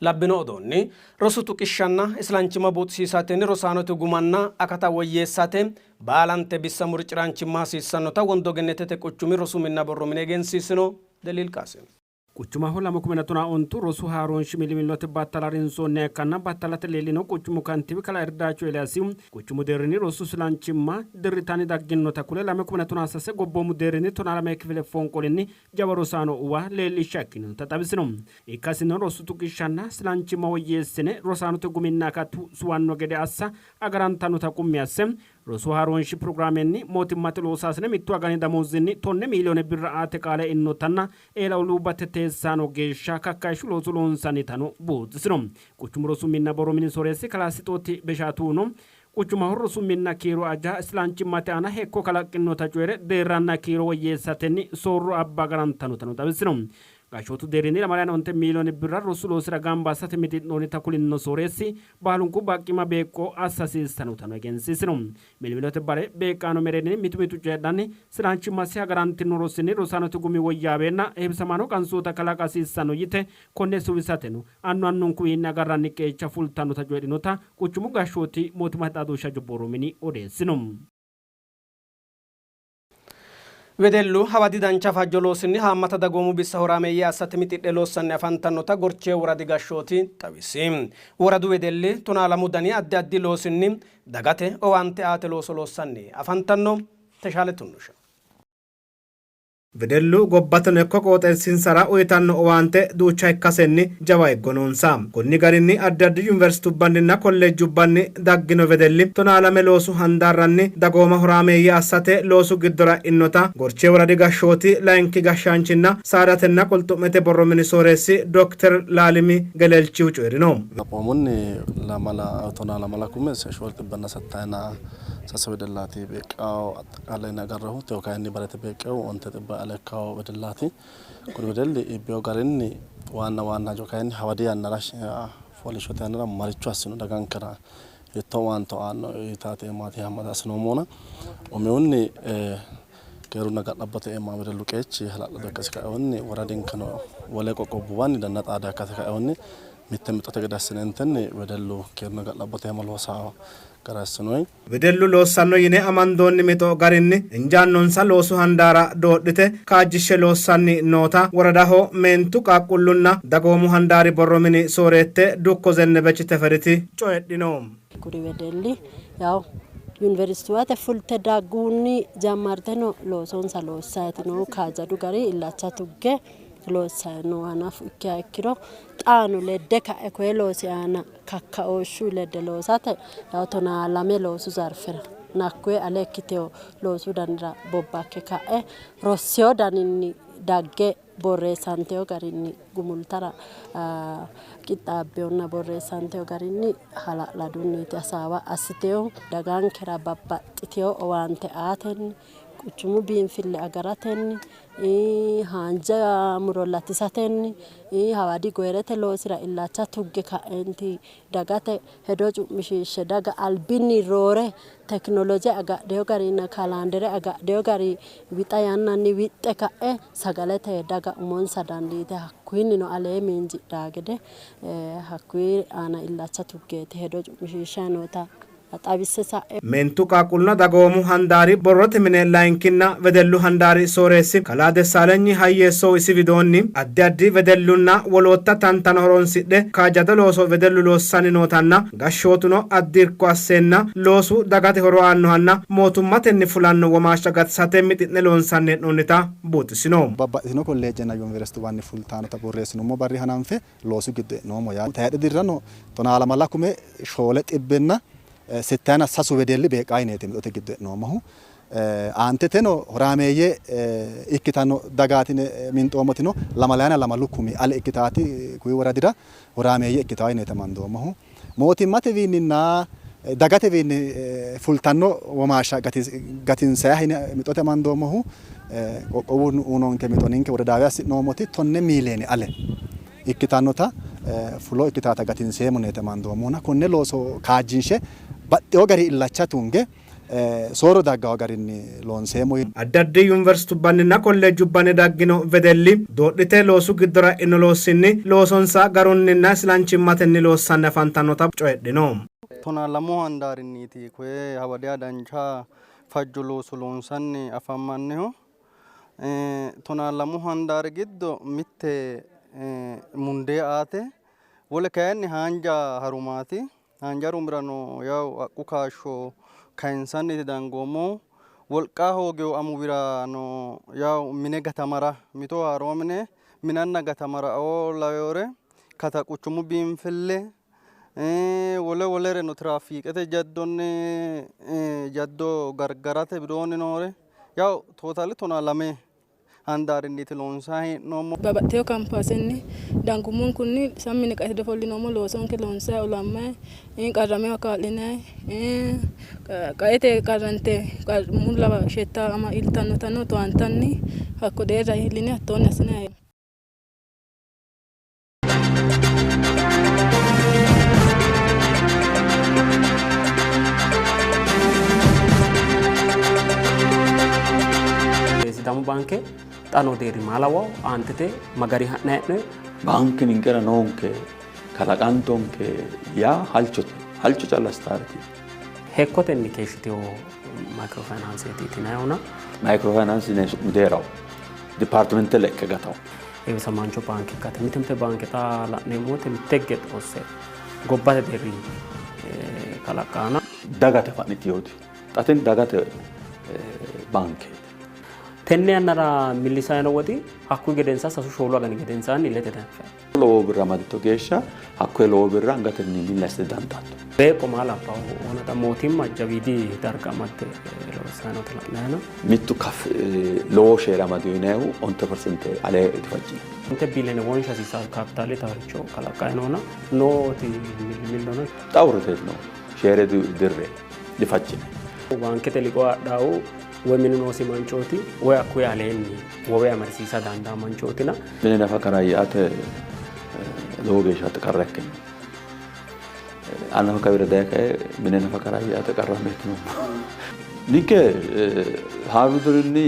Labbino odoonni, rosu tuqishshanna islanchimma buuxisiisatenni rosaanote gumanna akata woyyeessate baalante bissa murci'raanchimma hasiissannota Wondo Gennetete quchumi rosu minna borro mine egensiisino. Deliil Qaasim. Quchumaho lamu kuminna tonaa ontu rosu haaroonshi millimillote battala harinsoonniha ikkanna battalate leellino quchumu kantiiwi kalaa Irdaacho Eeliyaasi quchumu deerrinni rosu silanchimma dirritanni dagginnota kule lame kuminna tonaa sase gobboomu deerrinni tonaa lame kifile fonqolinni jawa rosaano uwa leellishsha ikkinota xawisino. Ikkasino rosu tuqishshanna silanchimma woyyeessine rosaanote guminna akatu suwanno gede assa agarantannota qummi asse, rosu haaroonshi pirogiraamenni mootimmate loosaasine mittu agani damoozinni tonne miiliyoone birra aate qaale einotanna eela oluubbate teessaano geeshsha kakkayishshu looso loonsannitano buuxisino. Quchumu rosu minna borro mini sooreessi kalaa Sixooti Beshaatuhuno quchumaho rosu minna kiiro aja islanchimmate aana hekko kalaqqinota coyi're deerranna kiiro woyyeessatenni soorro abba agarantannotano xawisino. Gashshootu deerrinni lamalayina onte miiliyoone birra rosu loosira gamba assate mixi'noonnita kulinno sooreessi, baalunku baqqima beeqqo assa hasiissannotano egensiisino. Millimillote bare beeqqaano mereerinni mitu mitu coyidhanni, silanchimmasi agarantino rosinni rosaanote gumi woyyaaweenna heewisamaano qansoota kalaqa hasiissanno yite konne suwisateno annu annunkuwiinni agarranni qeecha fultannota coyidhinota quchumu gashshooti mootimmate xaadooshshi hajo borro mini odeessino. Wedellu hawadi dancha fajjo loosinni haammata dagoomu bissa horaameeyye assate mixidhe loossanni afantannota Gorchee woradi gashshooti xawisi. Woradu wedelli tonaa lamu dani addi addi loosinni dagate owaante aate looso loossanni afantanno. Teshaale Tunnusha. Wedellu gobbateno ikko qooxeessinsara uyitanno owaante duucha ikkasenni jawa eeggo noonsa. Konni garinni addi addi yuniversitubbanninna kolleejjubbanni daggino wedelli tonaalame loosu handaarranni dagooma horaameeyye assate loosu giddora e'inota Gorchee woradi gashshooti layinki gashshaanchinna saadatenna qulxu'mete borro mini sooreessi dokter Laalimi Gelelchihu coyi'rino. Xaphoomunni lamala tonaa lamala kume shool xibbenna settayina sase wedellaati beeqqawo axxaqaale yine agarrahu. Tewo kayinni barete beeqqehu onte xibbe ale ikkawo wedellaati. Kuri wedelli iibbino garinni waanna waanna hajo kayinni hawadi yannara fooliishshote yannara maricho assino dagankera hiittoo owaante aanno yitaati eemaati haammata assinoommohuna umihunni keerunna ga'labbote eema wedellu qeechi hala'lado ikkasi kainohunni woradinkeno wole qoqqowubbanni danna xaada ikkase kainohunni mitte mixote gede assineentenni wedellu keerunna ga'labbote eema loosa gara assinoyi. Wedellu loossanno yine amandoonni mixo garinni injaannonsa loosu handaara doodhite kaajjishshe loossanni noota woradaho meentu, qaaqquullunna dagoomu handaari borro mini sooreette dukko Zennebech Teferiti coyidhino. Kuri wedelli yaw yuniversituwate fulte dagguhunni jammarteno loosonsa loossayti noohu kaajjadu gari illacha tugge loossayi noo hanafu ikkiha ikkiro xaano ledde ka'e koye loosi aana kakkaooshshu ledde loosate yawo tonaa lame loosu zarfera hakkuyi ale ikkitewo loosu danira bobbakke ka'e rossewo daninni dagge borreessantewo garinni gumultara qixxaabbewonna borreessantewo garinni hala'ladunniiti hasaawa assitewohu. Dagankera babbaxxitewo owaante aatenni quchumu biinfille agaratenni haanja muro latisatenni hawadi goyirete loosira illacha tugge ka'eenti dagate hedo cu'mishiishshe daga albinni roore tekinoloje agadhino garinna kalaandere agadhino gari wixa yannanni wixxe ka'e sagalete daga umonsa dandiite hakkuyinnino alee miinjidhaa gede hakkuyi aana illacha tuggeeti hedo cu'mishiishshanni noota xawisse sa'e. Meentu qaaqqullunna dagoomu handaari borrote mine layinkinna wedellu handaari sooreessi kalaa Dessaalenyi Hayyeessohu isi widoonni, addi addi wedellunna wolootta tantano horoonsidhe kaajjado looso wedellu loossanni nootanna gashshootuno addi irko asseenna loosu dagate horo aannohanna mootummatenni fulanno womaashsha gatisate mixi'ne loonsanni hee'noonnita buuxisino. Babbaxxitino kolleejjenna yuniversituwanni fultannota borreessinummo barri hananfe loosu giddo e'noommo yaate. Tayxe dirrano tonaa lamala kume shoole xibbenna settayina sasu wedelli beeqqaa yineeti mixote giddo e'noommohu. Aanteteno horaameeyye ikkitanno dagaati yine minxoommotino lamalayina lamalu kumi ale ikkitaati kuwi woradira horaameeyye ikkitaa yineeti amandoommohu. Mootimmatewiinninna dagatewiinni fultanno womaashsha gatinsayiha yine mixote amandoommohu qoqqowu uyinonke mixo ninke woradaawe assi'noommoti tonne miiliyeene ale ikkitannota fulo ikkitaata gatinseemmo yineeti amandoommohuna konne looso kaajjinshe baxxewo gari illacha tunge Soorro daggawo garinni loonseemmo. Addi addi yuniversitubbanninna kolleejjubbanni daggino wedelli doodhite loosu giddora e'ino loossinni loosonsa garunninna isilanchimmatenni loossanni afantannota coyidhino. Tonaa lamu handaarinniiti koye hawadiya dancha fajjo looso loonsanni afammannihu. Tonaa lamu handaari giddo mitte mundee aate, wole kayinni haanja harumaati. Haanja harumirano yawu haqqu kaashsho kayinsanniiti dangoommohu. Wolqa hoogeyo amuwirano yawu mine gatamara mito haaroo mine minanna gatamaraoo laweyore kata quchumu biinfille wole wolereno tiraafiiqete jaddonni jaddo gargarate widoonni noore yawu tootali 12 handaarinniiti loonsanni hee'noommo. Babbaxxiteyo kaampaasenni dangummonkunni sammi yine qaete difollinoommo. Loosonke loonsayi olammayi qarramewa kaa'linayi qaete qarrante mullawa shetta ama iltannotano towaantanni hakko deerra iilline hattoonni assinayi. Sidaamu baanke xa noo deerri maa lawawo? Aantete ma gari ha'nayi hee'noyi? Baanke ninkera noonke kalaqantonke yaa halchote. Halcho calla assitaareti. Hekkotenni keeshshitino maykiro fayinaanseeti yitinayihuna. Maykiro fayinaanse yinanni su'mi dihee'rawo. Dipaartimente lekke gatawo. Heewisamaancho baanke ikkate. Mite mite baanke xa la'neemmo woyte mitte higge xoosse gobbate deerrinni kalaqqaana. Dagate fa'nitinote. Xa tini dagate baankeeti. Tenne yannara millisayino woxi hakkuyi gedensa sasu shoolu agani gedensaanni illete danfanni. Lowo birra amaditto geeshsha hakkoye lowo birra angatenni milli assite dandaatto. Beeqqo maa labbawo? Wona mootimma jawiidi darga amadde loossanni noota la'nayina. Mittu kaf lowo sheere amadiyo yinayihu onte persente alee difajjinanni. Onte biliyoone wonsha hasiissanno kaapitaale tawaricho kalaqqanni noona nooti millimillono. Xa uurriteeti noohu sheere dirre difajjinanni. Baankete liqoo adhaahu woy minu noosi manchooti woy hakkuyi aleenni wowe amadisiisa dandaa manchootina. Mine nafa karaayya'ate lowo geeshsha qarra ikkino. Ani nafa kawira daye kae mine nafa karaayya'ate qarramme ikkinoommo. Ninke haaru dirinni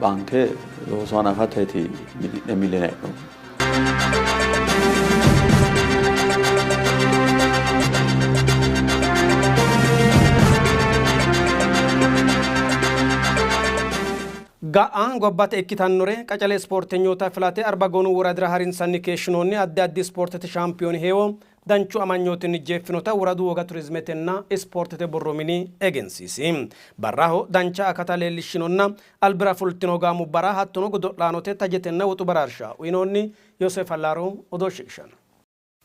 baanke looso hanafateeti mixi'ne milline hee'noommo. Ga'a gobbate ikkitannore qacale ispoortenyoota filate Arbagoonu woradira harinsanni keeshshinoonni addi addi ispoortete shaampiyooni heewo danchu amanyootinni jeeffinota woradu woga turizimetenna ispoortete borro mini egensiisi. Barraho dancha akata leellishshinonna albira fultino gaamubbara hattono godo'laanote tajetenna woxu baraarsha uyinoonni. Yooseef Allaaro odoo shiqishanno.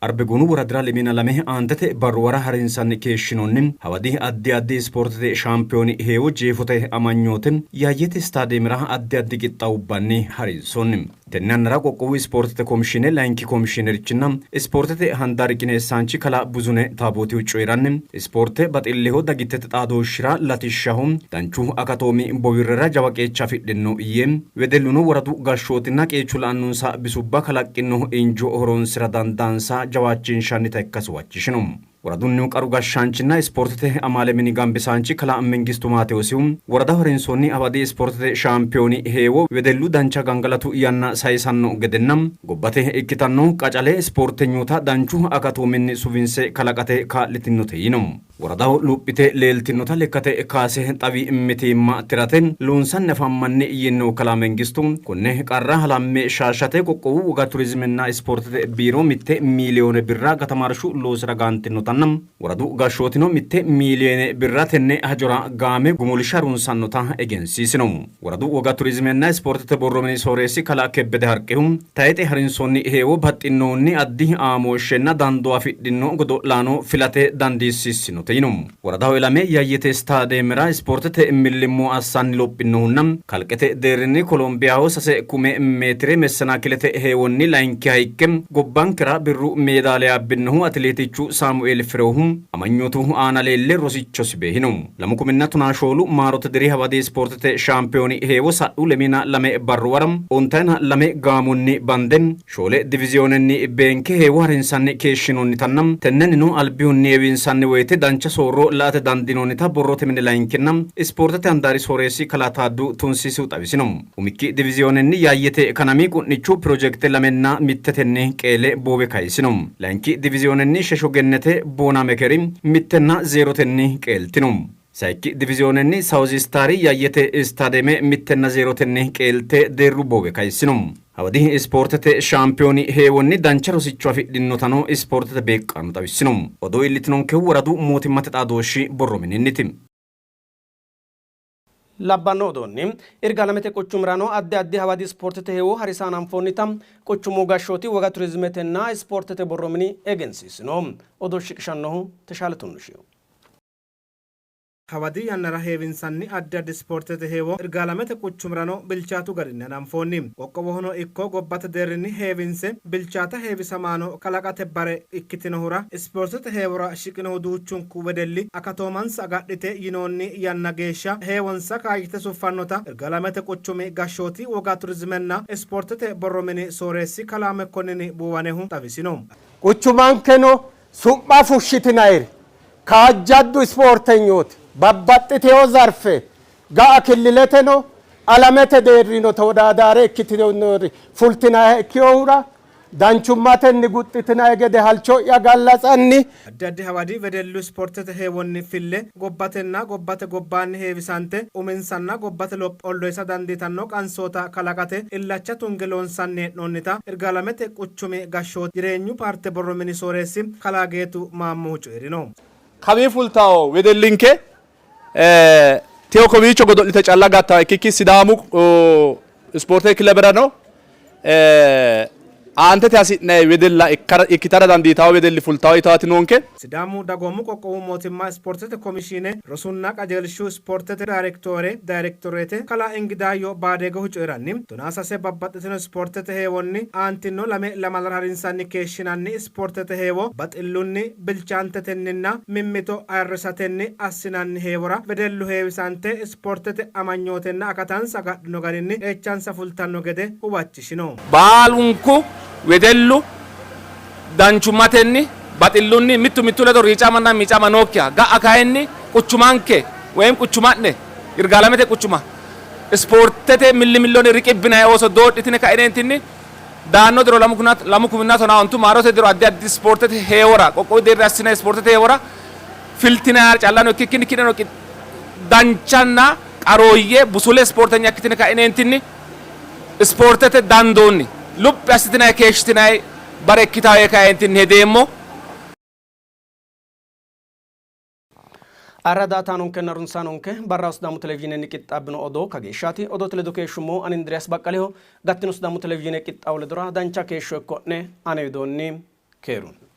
Arbegoonu woradira lemina lame aantete barruwara harinsanni keeshshinoonni hawadi addi addi ispoortete shaampiyooni heewo jeefote amanyoote Yaayyete istaadeemera addi addi qixxaawubbanni harinsoonni. Tenne yannara qoqqowu ispoortete komishiine layinki komishiinerichinna ispoortete handaari qineessaanchi kalaa Buzune Taabootihu coyi'ranni, ispoorte baxilleho, dagittete xaadooshshira, latishshaho, danchu akatoomi bowirrera jawa qeecha afidhino yee, wedelluno woradu gashshootinna qeechu la'annonsa bisubba kalaqqino injo horoonsi'ra dandaansa jawaachinshannita ikkase huwachishino. Woradunnihu qaru gashshaanchinna ispoortete amaale mini gambisaanchi kalaa Mengistu Maatewoosihu, woradaho harinsoonni hawadi ispoortete shaampiyooni heewo wedellu dancha gangalatu yanna sayisanno gedenna gobbate ikkitanno qacale ispoortenyoota danchu akatoominni suwinse kalaqate kaa'litinote yiino. Woradaho luphite leeltinota lekkate kaase xawi mitiimma tirate loonsanni afammanni yiinohu kalaa Mengistu, konne qarra halamme shaashshate qoqqowu woga turizimenna ispoortete biiro 1 miiliyoone birra gatamarshu loosira gaantinotanna woradu gashshootino 1 miiliyeene birra tenne hajora gaame gumulsha harunsannota egensiisino. Woradu woga turizimenna ispoortete borro mini sooreessi kalaa Kebbede Harqehu, tayixe harinsoonni heewo baxxinohunni addi aamamooshshenna dandoo afidhino godo'laano filate dandiissiissinote yino. Woradaho ilame Yayyete istaadeemera ispoortete millimmo assanni lophinohunna kalqete deerrinni Kolombiyaho 6 kume meetire messenaakilete heewonni layinkiha ikke gobbankera birru meedaaliya abbinohu atileetichu Saamueel Firehu amanyootu aana leelle rosichosi beehino. 2014 maarote diri hawadi ispoortete shaampiyooni heewo sa'u lemiina lame barruwara ontayina lame gaamonni bande shoole diviziyoonenni beenke heewo harinsanni keeshshinoonnitanna tennennino albihunni heewinsanni woyte dancha dancha soorro la''ate dandiinoonnita borrote mini layinkinna ispoortete handaari sooreessi kalaa Taaddu Tunsiisihu xawisino. Umikki diviziyoonenni Yaayyete kanami Qu'nichu pirojekte lamenna mittetenni qeele boowe kayisino. Layinki diviziyoonenni Shesho Gennete Boona Mekeri mittenna zeerotenni qeeltino. Sayikki diviziyoonenni Saawuzi Istaari Yaayyete Istaadeeme mittenna zeerotenni qeelte deerru boowe kayissino. Hawadi ispoortete shaampiyooni heewonni dancha rosicho afidhinotano ispoortete beeqqaano xawissino. Odoo iillitinonkehu woradu mootimmate xaadooshshi borro mininniti. Labbanno odoonni Irgaalamete quchumirano addi addi hawadi ispoortete heewo harisa hananfoonnita quchumu gashshooti woga turizimetenna ispoortete borro mini egensiisino. Odoo shiqishannohu Teshaale Tunnushiho. Hawadi yannara heewinsanni addi addi ispoortete heewo Irgaalamete quchumirano bilchaatu garinni hananfoonni. Qoqqowohono ikko gobbate deerrinni heewinse bilchaata heewisamaano kalaqate bare ikkitinohura ispoortete heewora shiqinohu duuchunku wedelli akatoomansa agadhite yinoonni yanna geeshsha heewonsa kaajjite suffannota Irgaalamete quchumi gashshooti woga turizimenna ispoortete borro mini sooreessi kalaa Mekkonnini Buuwanehu xawisino. Quchumankeno su'ma fushshitinayiri kaajjaddu ispoortenyooti babbaxxitino zarfe ga'a killileteno alamete deerrino tewodadaare ikkitinori fultinanniha ikkinohura danchummatenni guxxitinanni gede halcho'ya gallatsanni. Addi addi hawadi wedellu ispoortete heewonni fille gobbatenna gobbate gobbaanni heewisante uminsanna gobbate lopho ollohisa dandiitanno qansoota kalaqate illacha tunge loonsanni hee'noonnita Irgaalamete quchumi gashshooti Jireenyu paarte borro mini sooreessi kalaa Geetu Maammohu coyi'rino. Kawii fultawo wedellinke teyo kowiicho godo'lite calla gattawo ikkikki Sidaamu ispoortete kileberano aantete hasi'nanni wedella ikkitara dandiitawo wedelli fultawo yitaati noonke. Sidaamu Dagoomu Qoqqowu Mootimma Ispoortete Komishiine Rosunna Qajeelshu Ispoortete Dayrektoore Dayrektoreete Kalaa Ingidaayyo Baadeegohu coyi'ranni, Tonaa sase babbaxxitino ispoortete heewonni aantino lame lamalara harinsanni keeshshinanni ispoortete heewo baxillunni, bilchaantetenninna mimmito ayirrisatenni assinanni heewora wedellu heewisante ispoortete amanyootenna akatansa agadhino garinni qeechansa fultanno gede huwachishino. Baalunku wedellu danchummatenni, baxillunni mittu mittu ledo riicamanna miicama nookkiha ga'a kayinni quchumanke woyim quchuma'ne Yirgaalamete quchuma ispoortete millimillonni riqibbinanni ooso doodhitine ka'ineentinni daanno diro lamu kuminna tonaa ontu maarote diro addi addi ispoortete heewora qoqqowu deerri assinanni ispoortete heewora filtinannire callano ikkikkinni ki'neno danchanna qarooyye busule ispoortenya ikkitine ka'ineentinni ispoortete dandoonni luphi assitinanni keeshshitinanni bare ikkitanno yee kaeentinni hedeemmo. Arra daatanonkenna runsaanonke barraho Sidaamu Televizhiinenni qixxaabbino odoo kageeshshaati. Odoote ledo keeshshummohu ani Indiriyaas Baqqaliho. Gattino Sidaamu Televizhiine qixxaawo ledora dancha keeshsho ikko'ne. Ane widoonni keerunni.